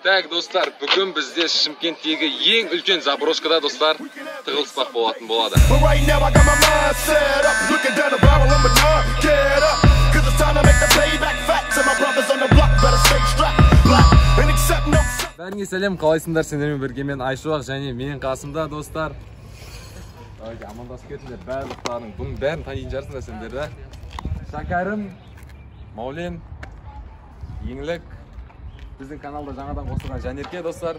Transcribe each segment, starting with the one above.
Так, достар, бүгін бізде Шымкенттегі ең үлкен заброшкада, достар, тығылыспақ болатын болады. Бәріңе сәлем, қалайсыңдар? Сендермен бірге мен Айшуақ және менің қасымда, достар. Давайте амандасып кетіңдер, барлықтарың. Бұның бәрін танитын шығарсыңдар сендер, да? Шәкәрім, Маулен, Еңлік, біздің каналда жаңадан қосылған Жанерке, достар,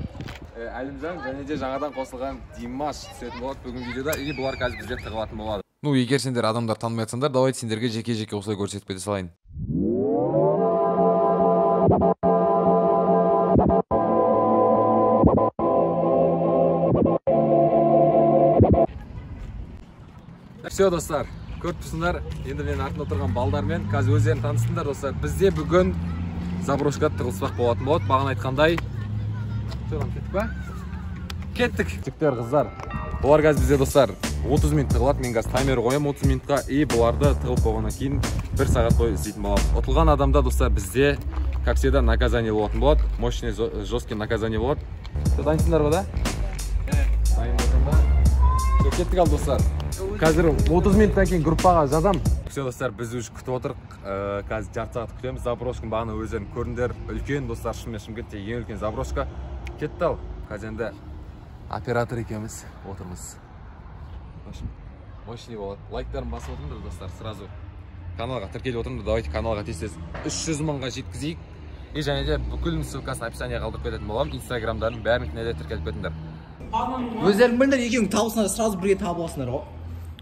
Әлімжан және де жаңадан қосылған Димаш түсетін болады бүгін видеода, и бұлар қазір бізде тығылатын болады. Ну, егер сендер адамдар танымай жатсаңдар, давайте сендерге жеке-жеке осылай көрсетіп кете салайын. Все, достар, көріп тұрсыңдар, енді менің артымда тұрған балдармен қазір өздерін таныстыңдар, достар. Бізде бүгін заброшка тығылыспақ болатын болады. Бағана айтқандай. Кеттік па? Кеттік. Жігіттер, қыздар. Бұлар қазір бізде, достар, 30 минут тығылады. Мен қазір таймер қоямын 30 минутқа, и бұларды тығылып болғаннан кейін 1 сағат бойы іздейтін боламыз. Ұтылған адамда, достар, бізде, как всегда, наказание болатын болады. Мощный, жесткий наказание болады. Дайынсыңдар ба, да? Дайын болсаңдар. Кеттік ал, достар. Қазір 30 минуттан кейін группаға жазам. Все, достар, біз уже күтіп отырық. Қазір жарты сағат күтеміз. Заброшканың бағана өздерің көрдіңдер. Үлкен, достар, шынымен Шымкентте ең үлкен заброшка. Кетті ал. Қазір енді оператор екеуміз отырмыз. Мощный болады. Лайктарын басып отырыңдар, достар, сразу. Каналға тіркеліп отырыңдар. Давайте каналға тез-тез 300 мыңға жеткізейік. И және де бүкіл ссылкасын описанияға қалдырып кететін боламын. Инстаграмдарын бәрінікіне де тіркеліп кетіңдер. Өздерің біліңдер, екеуің табылсыңдар, сразу бірге табып аласыңдар ғой.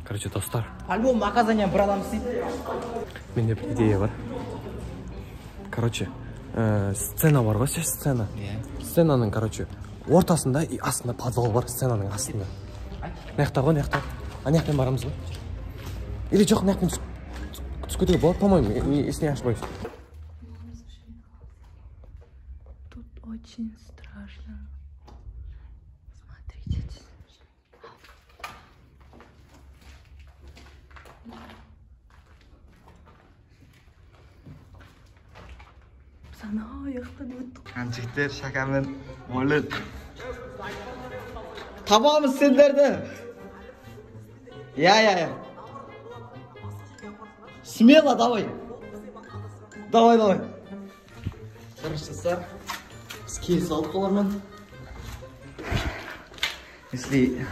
Короче, достар. По-любому наказание бір адам істейді. Менде бір идея бар. Короче, сцена бар ғой, сцена. Сценаның, короче, ортасында и астында подвал бар, сценаның астында. Мына жақта ғой, мына жақта. Ана жақтан барамыз ғой. Или жоқ, мына жақтан түсіп кетуге болады, по-моему, если не ошибаюсь. Тут очень страшно. Смотрите. Жігіттер, Шәкәрім, Мәулен. Табамыз сендерді. Я, я, я. Смело, давай. Давай, давай. Короче, достар, біз келісе алдық олармен. Если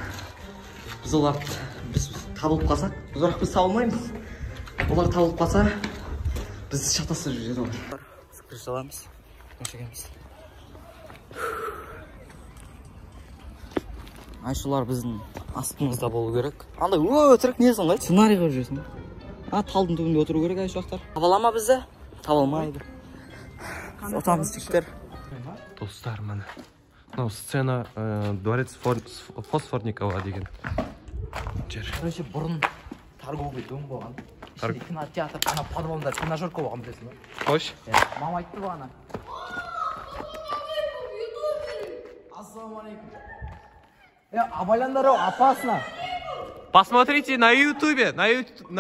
біз олар біз табылып қалсақ, бірақ біз табылмаймыз. Олар табылып қалса, бізді шатастырып жібереді олар. Біз кірісе аламыз. Көшегеміз. Айшулар біздің астымызда болу керек. Андай өтірік несің ғой? Сценарий қойып жүрсің. А, талдың түбінде отыру керек айшуақтар. Таба ала ма бізді? Таба алмайды. Отамыз, жігіттер. Достар, міне. Мынау сцена, дворец Фосфорникова деген жер. Короче, бұрын торговый дом болған. Ішінде кинотеатр, ана подвалында тренажерка болған, білесің ба? Қош. Мама айтты бағана. Ассалаумағалейкум. Абайлаңдар, опасно. Посмотрите на Ютубе, на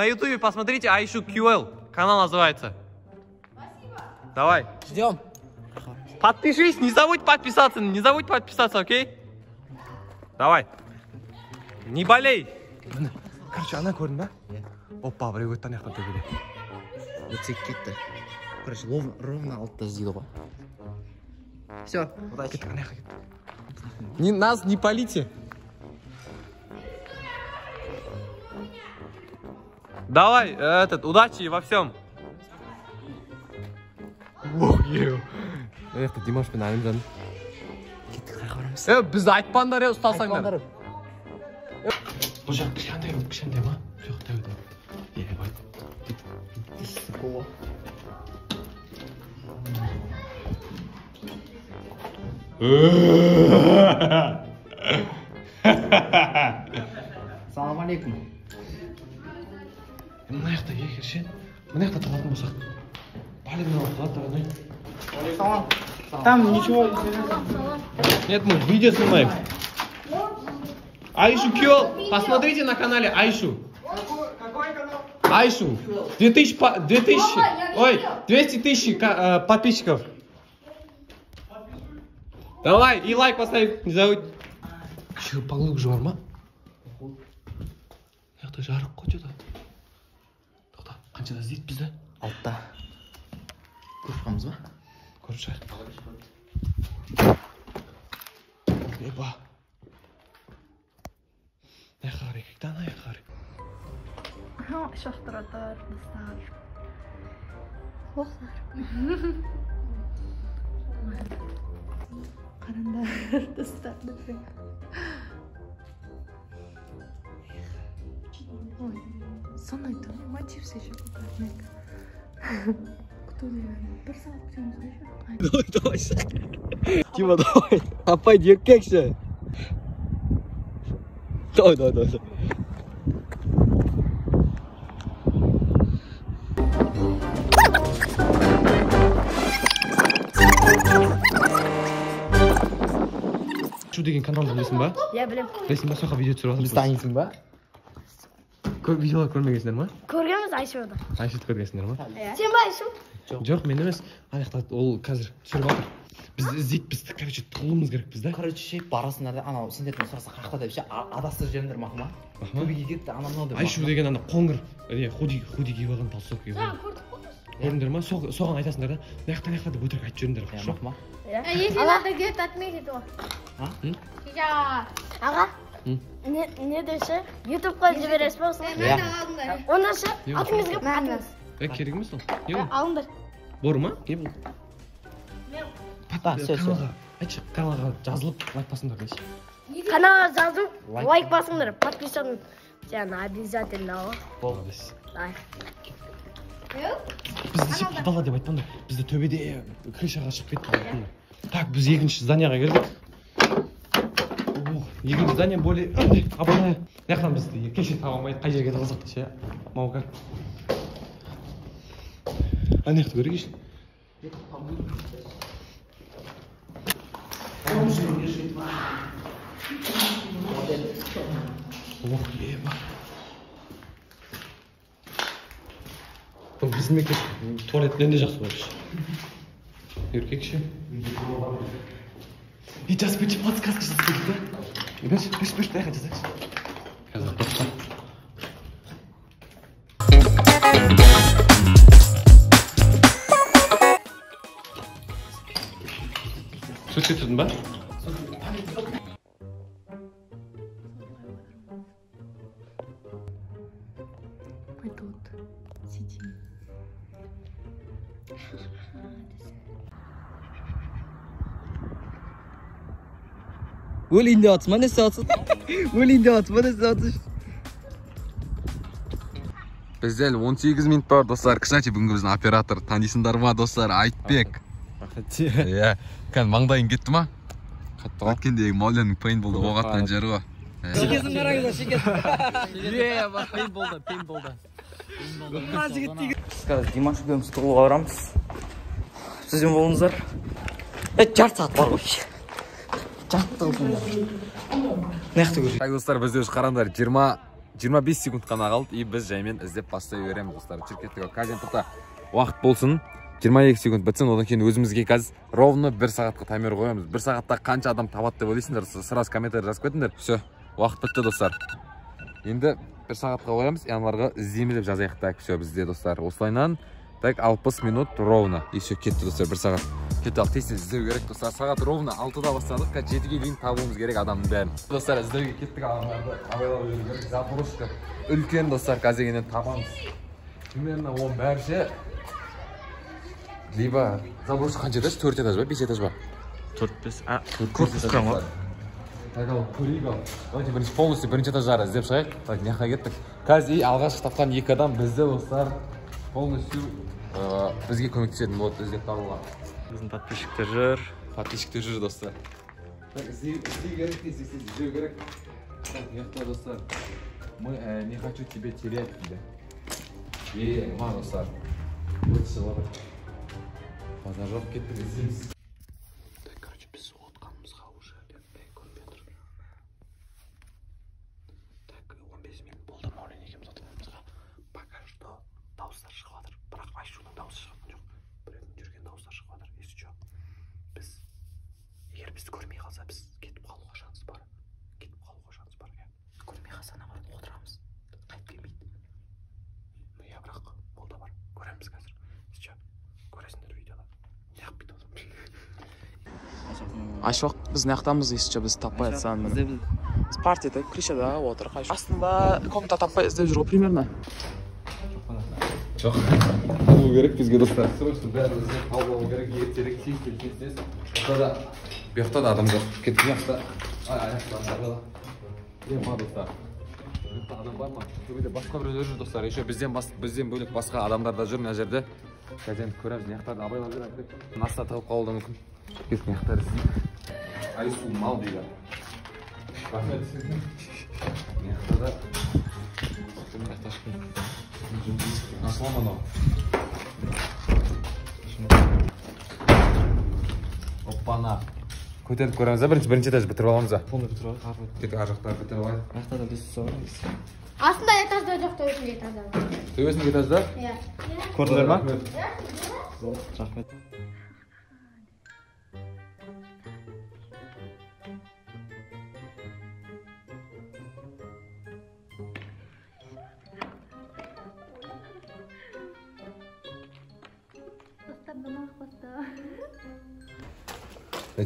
Ютубе посмотрите Айшу QL, канал называется. Спасибо. Давай. Ждем. Подпишись, не забудь подписаться, не забудь подписаться, окей? Давай. Не болей. Короче, ана көрдің ба? Опа, біреу өтті ана жақтан төбеде. Өтсек кетті. Короче, ровно алтыда іздейді ғой. Все, удачи. Кеттік, ана жаққа кеттік. Не, нас не палите. Давай, этот, удачи во всем. Ох, еу. Мына жақта Димаш пен Әлімжан. Кеттік, қайда барамыз? Бізді айтпаңдар, ұсталсаңдар. Бұл жақ кішкентай, кішкентай ма? Жоқ, тәу тәу. Ебать. Салам алейкум. Мына жақта егер ше, мына жақта тұратын болсақ, бәрі мынау қалады, ағай. Там ничего. Нет, мы видео снимаем. Айшу Кёл, посмотрите на канале Айшу. Какой канал? Айшу. 2000, ой, 200 тысяч подписчиков. Давай, и лайк поставь, не забудь. Еще поглубже бар ма? Мына жақта жарық қой что-то. Тоқта, қаншада іздейді бізді? 6-та. Көріп шығамыз ба? Көріп шығайық. Еба. Мына жаққа қарай, да, ана жаққа қарай. Шаштыратар, достар. Достар. Қараңдар, достар. Ой, сондай мотив еще популярный. Кто деген? Бір сағат күтеміз ғой еще. Давай, Тима, давай. Апай, еркекші. Давай, давай, давай. Шу деген каналды білесің ба? Иә, білем. Білесің ба, соқа видео түсіріп жатырмыз. Біз танисың ба? Көп видеолар көрмегенсіңдер ма? Көргенбіз Айшуды. Айшуды көргенсіңдер ма? Сен ба Айшу? Жоқ, мен емес. Ана жақта ол қазір түсіріп жатыр. Бізді іздейді, бізді, короче, тығылуымыз керек біз да. Короче, ше, барасыңдар да, анау сендерден сұраса қаяқта деп ше, адастырып жіберіңдер мақұл ма? Төбеге кетті, анау мынау деп. Айшу деген ана қоңыр, не, худи киіп алған, толстовка киіп алған. Көрдіңдер ма? Соған айтасыңдар да, мына жақта, мына жақта деп өтірік айтып жүріңдер, хорошо? Мақұл ма? Если надо где-то отметить его. Аға, не деші? Ютубқа жібересіз ба осыны? Иә. Онда ше, атыңыз кім? Атыңыз. Керек емес ол. Не ол? Алыңдар. Бор ма? Не бұл? Да, все, все. Айтшы, каналға жазылып, лайк басыңдар дейші. Каналға жазылып, лайк басыңдар, подписан. Сен обязательно. Молодец. Давай. Бізді ше подвалда деп айтпаңдар. Бізді төбеде крышаға шығып кетті деп айтпаңдар. Так, біз екінші зданияға келдік. Ох, екінші здание более абонай. Мына жақтан бізді кеше таба алмайды, қай жерге тығылсақ та ше. Маука. Ана жақты көрейікші. Ох, еба. Бұл біздің мектеп туалеттен де жақсы бар. Еркекше. И жазып кетші, подсказка жазып кетті да. Беш, беш, беш, дайға жазайықшы. Қазір тоқта. Суретке түсірдің ба? Мы тут сидим. Өлейін деп жатсың ба, не істеп жатсың? Өлейін деп жатсың ба, не істеп жатсың? Бізде әлі 18 минут бар, достар. Кстати, бүгінгі біздің оператор танисыңдар ма, достар? Айтбек. Иә, кәдімгі маңдайың кетті ма? Қатты ғой. Өткендегі Мауленнің пейнтболда оқ атқан жері ғой. Шекесін қараңыздар, шекесін. Пейнтболда, пейнтболда. Біз қазір Димаш екеуміз тығылуға барамыз. Сізден болыңыздар. Жарты сағат бар ғой. Жарты тығылсыңдар. Мына жақты көрейік. Так, достар, бізде уже қараңдар, 25 секунд қана қалды, и біз жаймен іздеп бастай береміз, достар. Жүріп кеттік. Қазір тоқта, уақыт болсын. 22 секунд бітсін, одан кейін өзімізге қазір ровно 1 сағатқа таймер қоямыз. 1 сағатта қанша адам табады деп ойлайсыңдар? Сразу комментарий жазып кетіңдер. Все, уақыт бітті, достар. Енді 1 сағатқа қоямыз, и аналарға іздейміз деп жазайық. Так, все, бізде, достар, осылайынан. Так, 60 минут ровно. И все, кетті, достар, 1 сағат. Кетті, ал тез іздеу керек, достар. Сағат ровно 6-да бастадық, қазір 7-ге дейін табуымыз керек адамның бәрін. Достар, іздеуге кеттік, адамдарды абайлап жүру керек. Заброшка үлкен, достар, қазір дегеннен табамыз. Примерно оның бәрі ше. Либо заброшка қанша этаж? 4 этаж ба, 5 этаж ба? 4-5, а, корпус құрам ғой. Так, ал көрейік ал. Давайте бірінші полностью бірінші этаждары іздеп шығайық. Так, мына жаққа кеттік. Қазір и алғашқы тапқан екі адам бізді, достар, полностью бізге көмектесетін болады іздеп табуға. Біздің подписчиктер жүр. Подписчиктер жүр, достар. Так, іздеу керек, тез тез іздеу керек. Так, мына жақта, достар, мы не хочу тебя терять дейді. Е, ма, достар. Өте шығып жатыр. Базар жоқ, кеттік, іздейміз. Так, короче, біз отқанымызға уже көрінбей тұр. Так, 15 минут болды Маулен екеуміз отқанымызға. Пока что дауыстар шығып жатыр. Бірақ Айшудың дауысы шығып жатқан жоқ. Біреудің жүрген дауыстары шығып жатыр. Если чё, біз егер бізді қалса, біз кетіп қалуға шанс бар. Кетіп қалуға шанс бар, иә. Көрмей қалса, наоборот, отырамыз. Қайтып келмейді. Ну, иә, бірақ ол да бар. Көреміз қазір. Сейчас көресіңдер видеода. Неғып бүйтіп отырмын? Айшуақ, біз мына жақтамыз, если біз таппай жатсаң. Біз партияда, крышада отырық. Астында комната таппай іздеп жүр ғой примерно. Жоқ. Табу керек бізге, достар. Срочно бәрін іздеп тауып алу керек. Ертерек, тез, тез, тез, тез. Бұл жақта да адам жоқ. Кеттік мына жақта. Ай, аяқта адам бар. Ема, достар. Бұл жақта адам бар ма? Төбеде басқа біреулер жүр, достар. Еще бізден бөлек басқа адамдар да жүр мына жерде. Қазір енді көреміз, мына жақтарды абайлап жүр. Астына тығылып қалуы да мүмкін. Кеттік мына жақтарды іздейік. Айсу мал дейді. Рахмет. Мына жақта да. Мына жақта ешкім. Ашыла ма анау? Оппана. Көтеріп көреміз да, бірінші этаж бітіріп аламыз да. Полный бітіріп алайық. Тек ар жақтарды бітіріп алайық. Ар жақта да лестница бар негізі. Астында этажда жоқ, төбесінде этажда бар. Төбесіндегі этажда? Иә. Көрдіңдер ма? Рахмет.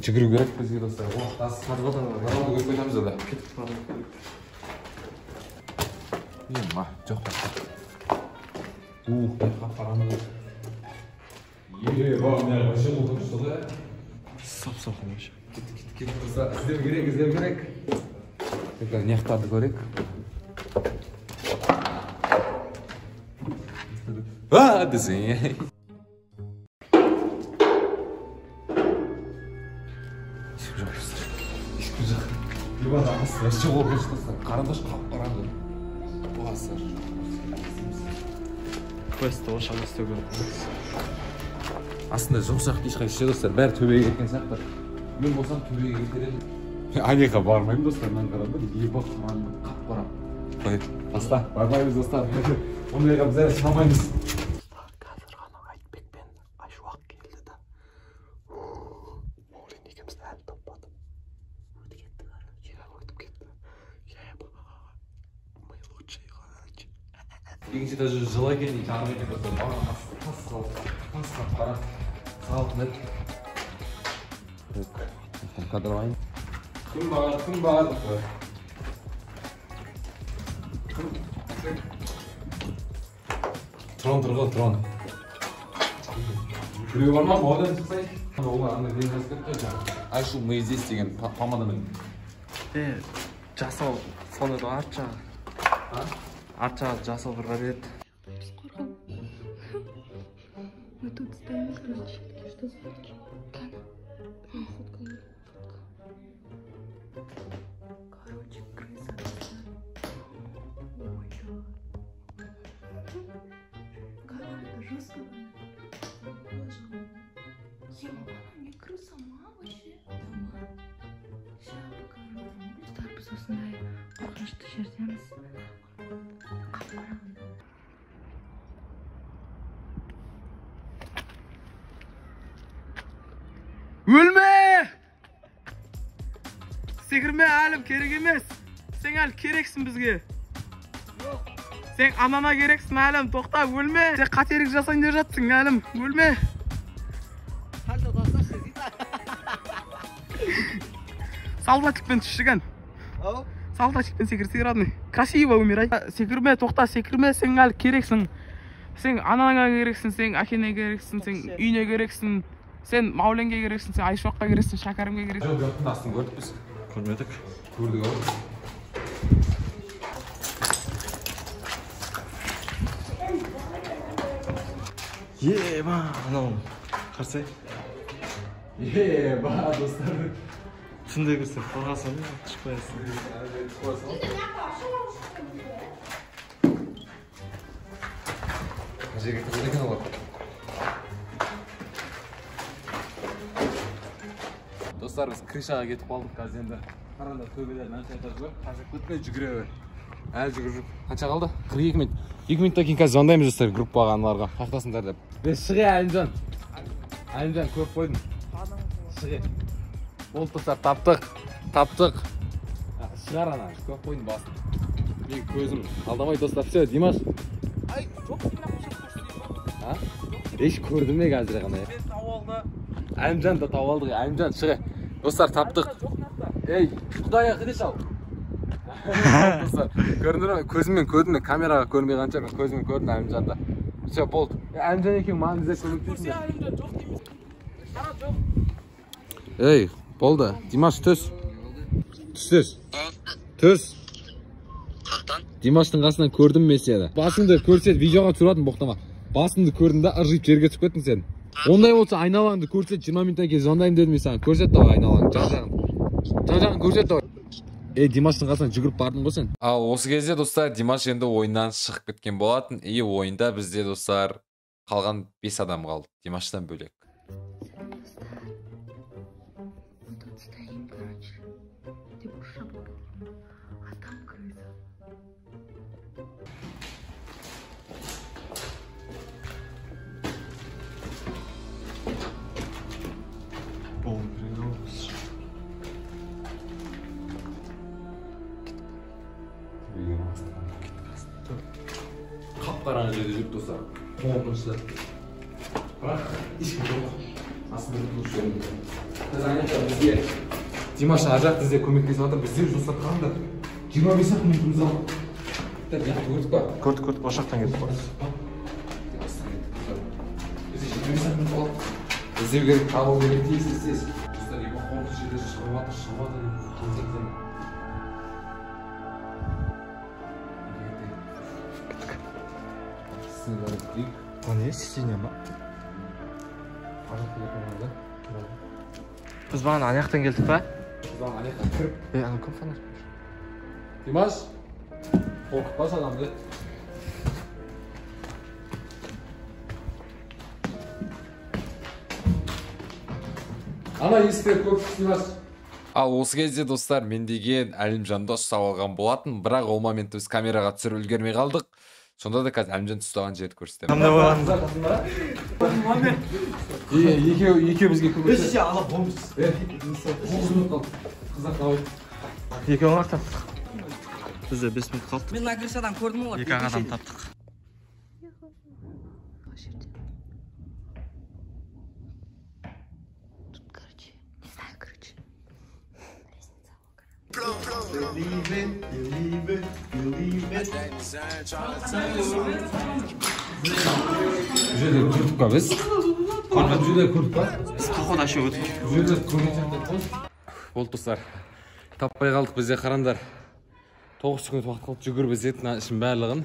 Жүгіру керек бізге, достар. Подвалды көріп кетеміз да. Кеттік подвал. Ема, жоқ басқа. Ух, қап-қараңғы. Еба, мына вообще қорқынышты ғой. Сап-салқын вообще. Кеттік, кеттік, кеттік, достар. Іздеу керек, іздеу керек. Тек мына жақтарды көрейік. А, десең. Ешкім жоқ. Ебан, асты вообще қорқынышты, достар. Қараңдаршы, қап-қараңғы. Басыр. Квестті осы жақта істеу керек. Астында жоқ сияқты ешқайсысы, достар. Бәрі төбеге кеткен сияқты. Мен болсам төбеге кетер едім. Анеға бармаймын, достар. Мынаны қараңдар, еба қараңғы, қап-қара. Қой, баста, бармаймыз, достар. Ондайға біз әлі шыға алмаймыз. Достар, қазір ғана Айтбек пен Айшуақ келді да. Маулен екеумізді әлі таппады. Өтіп кетті, короче. Өтіп кетті. Еба, мы лучшие, короче. Екінші этажы жылы екен, жарық екен, достар. Маған асты тас қалып, тас қап-қара. Салқын еді. Кадр алайын. Кім бар, кім бар, достар? Трон тұр ғой, трон. Біреу бар ма? Одан шықсай. Олар андай не жазып кетті жаңа. Айшу, мы здесь деген помадамен. Жасыл фон еді арт жағы. Арт жағы жасыл бір бар еді. Біз қорқамын. Мы тут стоим, короче. Что за фотки? Кана. Фотка, фотка. Короче, крыса. О май гад. Кана, это жестко. Боже мой. Ема, она не крыса, ма вообще? Дома. Сейчас покажу. Достар, біз осындай қорқынышты жердеміз. Қап-қараңғы. Өлме! Секірме, әлім, керек емес. Сен әлі керексің бізге. Сен анана керексің, әлім, тоқта, өлме. Сен қателік жасайын деп жатсың, әлім, өлме. Солдатикпен түшіген. Солдатикпен секірсе, родной. Красиво умирай. Секірме, тоқта, секірме, сен әлі керексің. Сен анаңа керексің, сен әкеңе керексің, сен үйіне керексің. Сен Мауленге керексің, сен Айшуаққа керексің, Шәкәрімге керексің. Жоқ, жақтың астын көрдік біз. Көрмедік. Көрдік ау. Еба, анау қарасай. Еба, достар. Түнде кірсең қорқасың, шықпайсың. Жерге тығылды екен олар. Достар, біз крышаға кетіп қалдық қазір енді. Қараңдар, төбеде мынанша этаж бар. Қазір көтпей жүгіре бер. Әлі жүгіріп жүр. Қанша қалды? 42 минут. 2 минуттан кейін қазір звондаймыз достар группаға аналарға. Қаяқтасыңдар деп. Е, шығе, Әлімжан. Әлімжан, көріп қойдым. Шығе. Болды, достар, таптық. Таптық. Шығар ана, көп қойдың басын. Мен көзім алдамай, достар. Все, Димаш. Ай, жоқ. А? Еш көрдім ме қазір ғана? Мен тауып алды. Әлімжан да тауып алдық. Әлімжан, шығы. Достар, таптық. Ей, құдай ақы деші ал. Достар, көрдіңдер ме? Көзіммен көрдім, мен камераға көрінбей қанша, мен көзіммен көрдім Әлімжанды. Все, болды. Әлімжан екеуің маған іздеп көмектесіңдер. Әлімжан жоқ дейміз. Қара жоқ. Ей, болды. Димаш, түс. Түс. Түс. Димаштың қасынан көрдім мен сені. Басыңды көрсет, видеоға түсіретін боқтама. Басыңды көрдім да ыржиып жерге түсіп кеттің сен. Ондай болса айналаңды көрсет, 20 минуттан кейін звондаймын дедім мен саған. Көрсет давай айналаңды, жан жағын. Жан жағын көрсет давай. Ей, Димаштың қасынан жүгіріп бардың ғой сен. Ал осы кезде, достар, Димаш енді ойыннан шығып кеткен болатын. И ойында бізде, достар, қалған 5 адам қалды Димаштан бөлек. Мы тут стоим, короче, деп орысша болып кеткен. А там крыса. Қап-қараңғы жерде жүріп, достар. Қорқынышты. Бірақ ешкім жоқ. Астында тұр жерінде. Біз ана жақта бізге Димаш ар жақта іздеп көмектесіп жатыр. Бізде достар қараңдар. 25 ақ минутымыз қалды. Так, мына жақты көрдік па? Көрдік, көрдік. Осы жақтан кеттік қой. Бізде 25 ақ минут қалды. Іздеу керек, табу керек, тез, тез, тез. Достар, екі қорқыныш жерде шығып жатыр, шығып жатыр деп келсек. Ол не, сиденье ма? Біз бағана ана жақтан келдік па? Біз бағана ана жақтан кіріп. Ей, ана кім фонарь? Димаш, қорқытпашы адамды. Ана есіктер көп, Димаш. Ал осы кезде, достар, мен деген Әлімжанды ұстап алған болатын, бірақ ол моментті біз камераға түсіріп үлгермей қалдық. Сонда да қазір Әлімжан ұстаған жерді көрсетемін. Екеуі бізге көмектесті. 9 минут қалды. Қыздар давай. Екеуін ақ таптық. Бізде 5 минут қалды. Мен мына крышадан көрдім ғой. Екі ақ адам таптық. Тут, короче, не знаю, короче. Лестница. Бұл жерде көрдік па біз? Бұл жерде көрдік па? Біз походу вообще өтіп. Бұл жерде көрген сияқты қой. Болды, достар. Таппай қалдық бізде, қараңдар. 9 секунд уақыт қалды, жүгіріп іздедік мына ішін барлығын.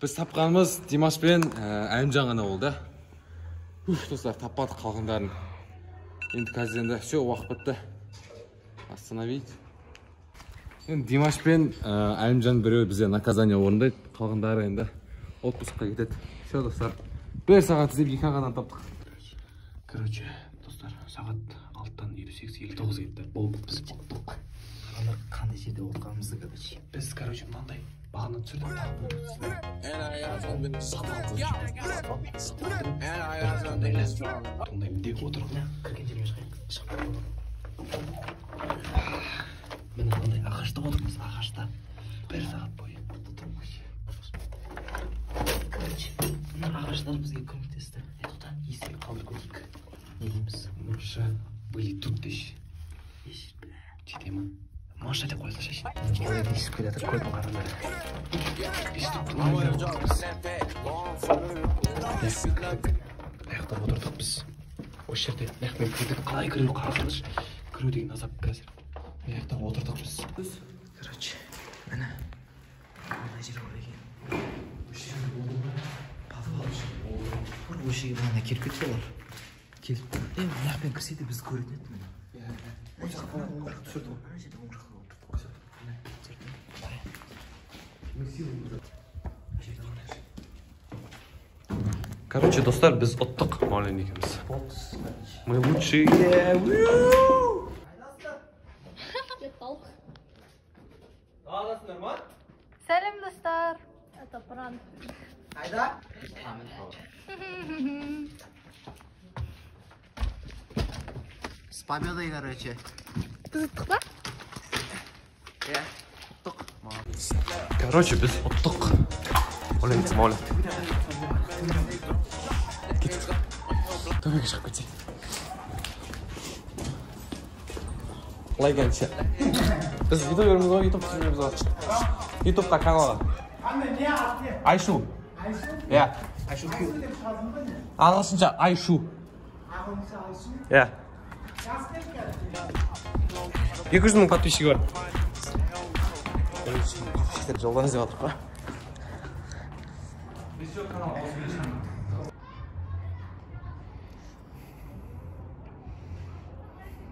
Біз тапқанымыз Димаш пен Әлімжан ғана болды. Уф, достар, таппадық қалғандарын. Енді қазір енді все, уақыт бітті. Остановить. Енді Димаш пен Әлімжан біреуі бізде наказание орындайды, қалғандары енді отпускқа кетеді. Все, достар. 1 сағат іздеп 2 ақ адам таптық. Короче, достар, сағат 6-тан 58-59 кетті. Болды, біз ұттық. Қараңдар, қандай жерде отырғанымызды, короче. Біз, короче, мынандай бағана түсірдік, тағы бір тоннельде отырдық. Кірген жермен шығайық. Шығып. Міне мынандай ағашта отырмыз, ағашта. 1 сағат бойы. Короче, мына ағаштар бізге көмектесті. Тоқта, есік қалдырып кетейік. Не дейміз? Маша, были тут деші. Есік, бля. Жете ма? Маша деп қоя салшы. Олар естіп келе жатыр, көрдім, қараңдар. Естіп тоннельде отырдық біз. Аяқта отырдық біз. Осы жерде аяқпен кірдік. Қалай кіру қарасаңызшы. Кіру деген азап қазір. Аяқта отырдық біз. Короче, міне мына жер бар екен. Подвал. Осы жерге бағана келіп кетті олар. Келіп. Мына жақпен кірсе де бізді көретін еді міне. Ол жаққа оң жақ түсірді ғой. Ана жерде оң жаққа отырдық. Короче, достар, біз ұттық Маулен екеуміз. Мы лучшие. Сәлем, достар. Это пранк. Айда. С победой, короче. Біз ұттық па? Иә, ұттық. Короче, біз ұттық. Ойлан кетсем, ойлан. Кеттік. Төбеге шығып кетсек. Лайк әнші. Біз ютуберміз ғой, ютуб түсіреміз ғой. Ютубқа каналға. Айшу. Иә. Ағылшынша Айшу. Иә. 200 мың подписчигі бар. Подписчиктер жолдан іздеп жатыр ғой.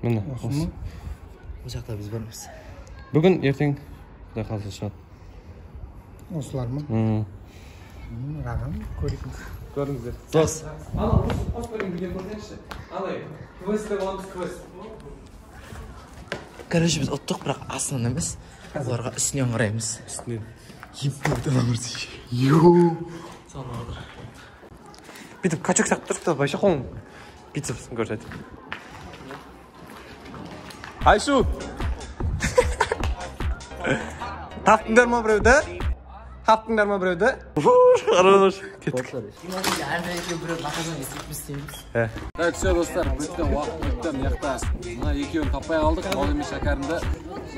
Міне, осы. Бұл жақта біз бармыз. Бүгін, ертең құдай қаласа шығады. Осылар ма? Рағам, көрейік. Көріңіздер. Дос. Ана, осы көрген видео көрсеңізші. Андай, квест деп аламыз, квест. Короче, біз ұттық, бірақ астынан емес. Оларға үстінен қараймыз. Үстінен. Бүйтіп качок сияқты тұрып та байша қолың бицепсін көрсетіп. Айшу! Таптыңдар ма біреуді? Таптыңдар ма біреуді? Хорош, кеттік. Так, все, достар, бітті, уақыт бітті. Мына жақта мына екеуін таппай қалдық. Мәулен мен Шәкәрімді,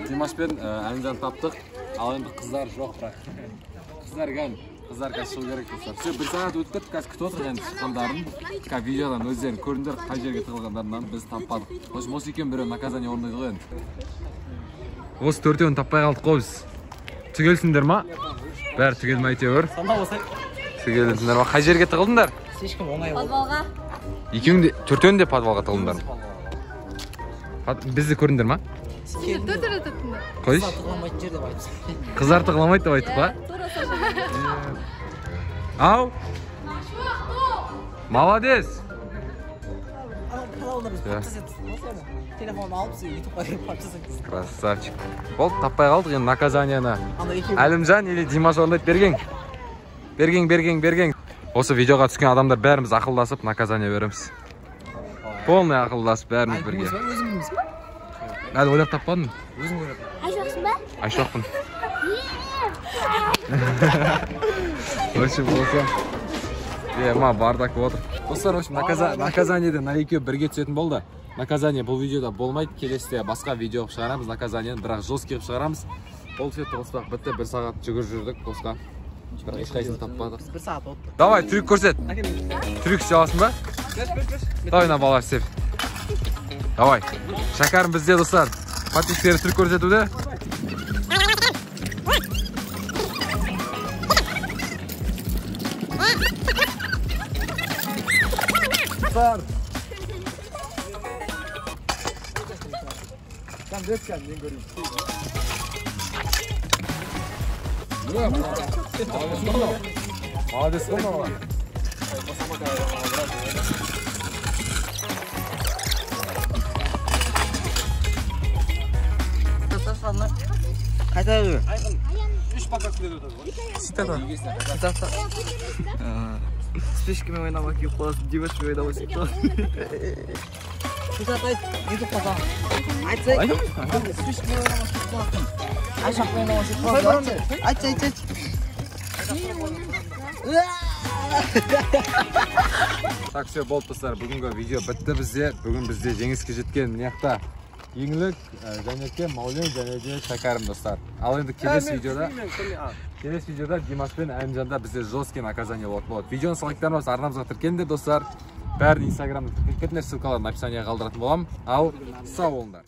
Димаш пен Әлімжанды таптық. Ал енді қыздар жоқ бірақ. Қыздар кән, қыздар қазір шығу керек, достар. Все, бір сағат өтіп кетті, қазір күтіп отырмық енді шыққандарын. Қазір видеодан өздерің көріңдер, қай жерге тығылғандарынан біз таппадық. В общем, осы екеуін біреу наказание орындайды ғой енді. Осы төртеуін таппай қалдық қой біз. Түгелсіңдер ма? Бәрі түгел ма әйтеуір? Түгелсіңдер ма? Қай жерге тығылдыңдар? Слишком оңай болды. Подвалға. Екеуің де, төртеуің де подвалға тығылдыңдар. Бізді көрдіңдер ма? Сендер төрт рет ұттыңдар. Қойшы. Қыздар тығыламайтын жер деп айттық. Қыздар тығыламайды деп айттық па? Ау. Молодец. Телефон алып, сен ютубқа кіріп подписаться. Красавчик. Болды, таппай қалдық енді наказанияны. Әлімжан или Димаш орындайды, берген. Берген, берген, берген. Осы видеоға түскен адамдар бәріміз ақылдасып наказание береміз. Полный ақылдасып бәріміз бірге. Өзің ба? Әлі ойлап таппадым. Өзің ойлап. Айшуақсың ба? Айшуақпын. В общем, болса. Ма, бардак отыр. Достар, в общем, наказаниеде мына екеуі бірге түсетін болды. Наказание бұл видеода болмайды. Келесіде басқа видео қылып шығарамыз наказаниені, бірақ жесткий қылып шығарамыз. Ол все тығылыспақ бітті. Бір сағат жүгіріп жүрдік босқа. Бірақ ешқайсысын таппадық. Бір сағат отырдық. Давай, трюк көрсет. Трюк істей аласың ба? Давай, мына бала істеп. Давай. Шәкәрім бізде, достар. Подписчиктері трюк көрсетуде. Достар. Мен көрейін. Молодец қой мына. Қайта жүр? Үш пока күледі өтеді ғой. Ситата. Ситата. Спешкамен ойнамай күйіп қаласың, Димашпен ойнамай сөйтіп қаласың. Ситат айт, ютубқа сал. Айтсай. Спешкамен ойнамай сөйтіп қаласың. Айшақпен ойнамай сөйтіп қаласың. Айтшы, айтшы, айтшы. Так, все, болды, достар. Бүгінгі видео бітті бізде. Бүгін бізде жеңіске жеткен мына жақта Еңлік, Жәнеке, Мәулен және де Шәкәрім, достар. Ал енді келесі видеода Димаш пен Әлімжанда бізде жесткий наказание болады. Видеоны лайктарыңыз, арнамызға тіркеліңдер, достар. Бәрін инстаграмда тіркеліп кетіңдер, ссылкаларын описанияға қалдыратын боламын. Ал сау болыңдар.